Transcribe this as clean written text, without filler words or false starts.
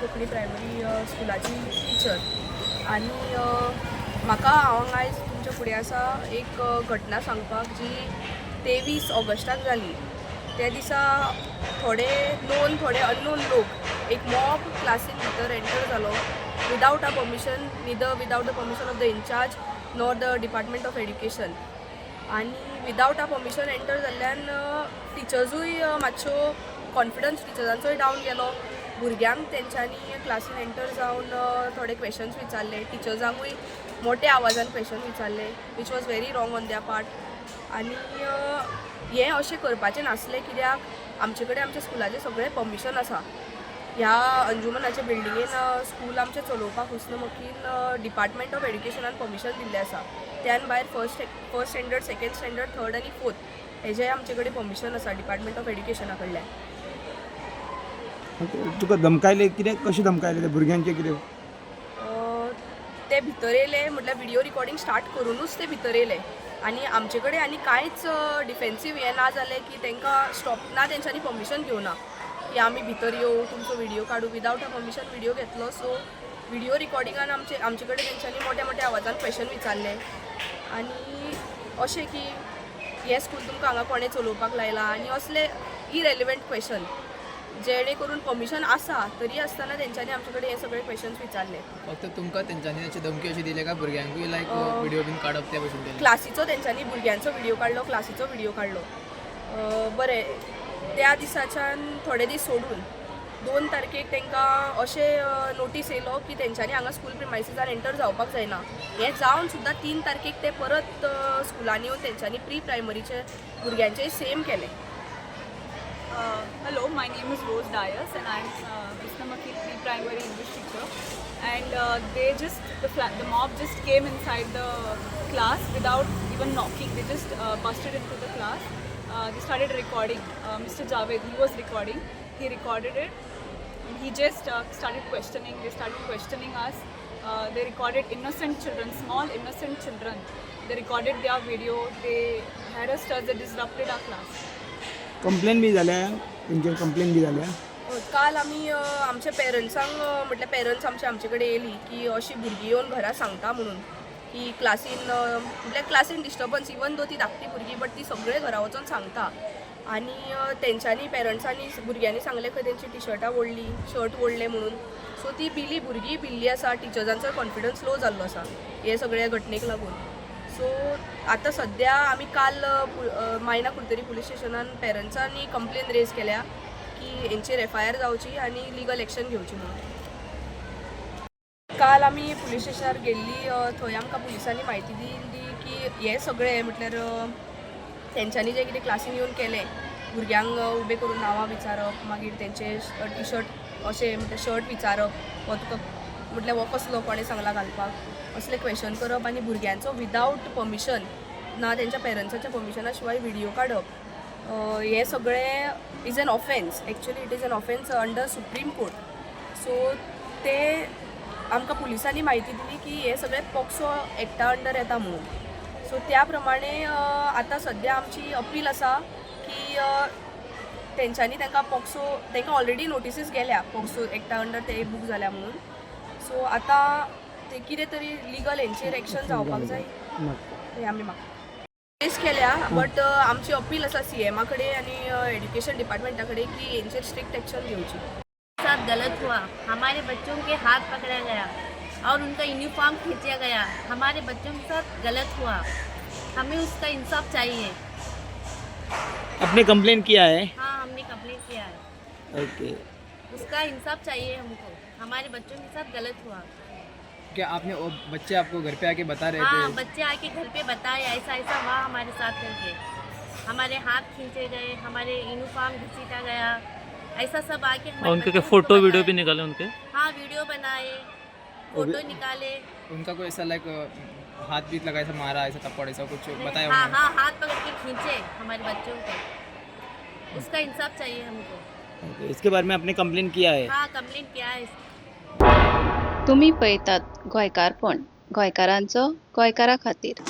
Konkani primary स्कुलाची teacher आनी म्हाका हांव आयज तुमच्या फुडें आसा एक घटना सांगपाक जी 23 ऑगस्टाक जाली. त्या दिसा थोडे नोन, थोडे अननोन लोक, एक मॉब क्लासीन भितर एंटर जालो without a permission, neither without the permission of the incharge nor the department of education. आनी विदावट अ परमिशन एंटर जाल्ल्यान टिचर्सूय मातश्यो कॉन्फिडन्स टिचर्सांचोय डावन गेलो. भुरग्यांक तेंच्यांनी क्लासीन एंटर जावन थोडे क्वेशन्स विचारले. टिचर्सांकूय मोठ्या आवाजान क्वेशन विचारले, which was very wrong on their part. आनी हें अशें करपाचें नासलें, कित्याक आमचे कडेन आमच्या स्कुलाचें सगळें परमिशन आसा. ह्या अंजुमनाच्या बिल्डिंगेन स्कूल आमचें चलोवपाक हुस्न मकीन डिपार्टमेंट ऑफ एड्युकेशनान परमिशन दिल्लें आसा. त्यान भायर first standard, second standard, third आनी फोर्थ हेजें आमचे कडेन परमिशन आसा डिपार्टमेंट ऑफ एड्युकेशना कडल्यान. तुका धमकायले कितें? कशें धमकायले ते भुरग्यांचे कितें? ते भितर येयले म्हटल्यार व्हिडियो रिकॉर्डिंग स्टार्ट करुनूच ते भितर येयले आनी आमचे कडेन आनी कांयच डिफेन्सीव हें ना जालें की तांकां स्टॉप ना. तेंच्यांनी परमिशन घेवना की आमी भितर येवं, तुमचो व्हिडियो काडूं. विदावट अ परमिशन व्हिडियो घेतलो. सो व्हिडियो रिकॉर्डिंगान आमचे कडेन तेंच्यांनी मोठ्या मोठ्या आवाजान क्वेशन विचारले आनी अशें की हें स्कूल तुमकां हांगा कोणें चलोवपाक लायलां आनी असले इरेलिवंट क्वेशन, जेणे करून परमिशन आसा तरी आसतना तेंच्यांनी आमचे कडेन हे सगळे क्वेशन्स विचारले. फक्त तुमकां तेंच्यांनी अशी धमकी अशी दिली काय भुरग्यांकूय लायक व्हिडिओ बीन काडप ते भशेन केलें? क्लासीचो तेंच्यांनी भुरग्यांचो व्हिडियो काडलो, क्लासीचो व्हिडियो काडलो. बरें, त्या दिसाच्यान थोडे दीस सोडून 2 तारखेक तांकां अशें नोटीस येयलो की तेंच्यांनी हांगा स्कूल प्रिमायसीसान एंटर जावपाक जायना. हें जावन सुद्दां 3 तारखेक ते परत स्कुलान येवन तेंच्यांनी प्री प्रायमरीचे भुरग्यांचें सेम केलें. Hello, my name is Rose Dias and I'm Husna Makhil pre-primary English teacher. And they just, the, fla- the mob just came inside the class without even knocking. They just busted into the class. They started recording. Mr. Javed, he was recording. He recorded it. And he just started questioning. They started questioning us. They recorded innocent children, small innocent children. They recorded their video. They harassed us. They disrupted our class. Complain बी जाल्या तेंचेर? Complain बी जाल्या? काल आमी आमच्या पेरंट्सांक, म्हटल्यार parents आमचे आमचे कडेन येयली की अशी भुरगीं येवन घरा सांगता म्हणून की क्लासीन, म्हटल्यार क्लासीन डिस्टर्बन्स, इवन दो ती धाकटी भुरगीं, बट ती सगळे घरा वचोन सांगता. आनी तेंच्यांनी पेरंट्सांनी भुरग्यांनी सांगलें खंय तेंची टिशर्टां ओडली, शर्ट ओडले म्हणून. सो ती भिली, भुरगीं भिल्ली आसा. टिचर्सांचो कॉन्फिडन्स लो जाल्लो आसा हे सगळ्या घटनेक लागून. सो आतां सद्या आमी काल मायना कुडतरी पुलीस स्टेशनान पेरंट्सांनी कंप्लेन रेज केल्या की हेंचेर एफआयआर जावची आनी लिगल एक्शन घेवची म्हणून. काल आमी पुलीस स्टेशनार गेल्ली. थंय आमकां पुलिसांनी म्हायती दिली की हे सगळें म्हटल्यार तेंच्यांनी जें कितें क्लासीन येवन केलें, भुरग्यांक उबे करून नांवां विचारप, मागीर तेंचे टी शर्ट अशें म्हटल्यार शर्ट विचारप, हो तुका म्हटल्यार हो कसलो, कोणें सांगला घालपाक, असले क्वेशन करप आनी भुरग्यांचो विदावट परमिशन ना तेंच्या पेरंट्साच्या परमिशना शिवाय व्हिडियो काडप, हें सगळें is an offence. Actually, it is an offence under Supreme Court. So ते आमकां पुलिसांनी म्हायती दिली की हे सगळे पॉक्सो एक्टा अंडर येता म्हणून. सो त्या प्रमाणे आतां सद्या आमची अपील आसा की तेंच्यांनी तांकां पॉक्सो, तांकां ऑलरेडी नोटिसीस गेल्या, पॉक्सो एक्टा अंडर ते बूक जाल्या म्हणून. सो आतां ते कितें तरी लिगल हेंचेर एक्शन जावपाक जाय हें आमी मागता. केस केल्या, बट आमची अपील आसा सीएमा कडेन आनी एड्युकेशन डिपार्टमेंटा कडेन की हेंचेर स्ट्रिक्ट एक्शन घेवची. साथ गलत हुआ. हमारे बच्चों के हाथ पकड़ा गया और उनका यूनिफॉर्म खींचा गया. हमारे बच्चों के साथ गलत हुआ. हमें उसका इंसाफ चाहिए. आपने कंप्लेन किया है? हाँ, हमने कंप्लेंट किया है. ओके. उसका इंसाफ चाहिए हमको. हमारे बच्चों के साथ गलत हुआ. क्या आपने वो बच्चे आपको घर पे आके बता रहे हाँ. थे? बच्चे आके घर पे बताए, ऐसा ऐसा हुआ हमारे साथ करके. हमारे हाथ खींचे गए, हमारे यूनिफॉर्म घसीटा गया, ऐसा सब आके हमारे और उनके क्या बच्चों को फोटो वीडियो बताए. भी निकाले उनके? हाँ, वीडियो बनाए, फोटो निकाले. उनका कोई ऐसा लाइक हाथ भी लगा, ऐसा मारा, ऐसा थप्पड़, ऐसा कुछ बताया हाँ. उन्होंने? हाँ, हाथ पकड़ के खींचे हमारे बच्चों को. उसका इंसाफ चाहिए हमको. ओके, इसके बारे में आपने कंप्लेन किया है? हाँ, कंप्लेंट किया है. तुमी पळयतात गोंयकारपण, गोंयकारांचो गोंयकारा खातीर.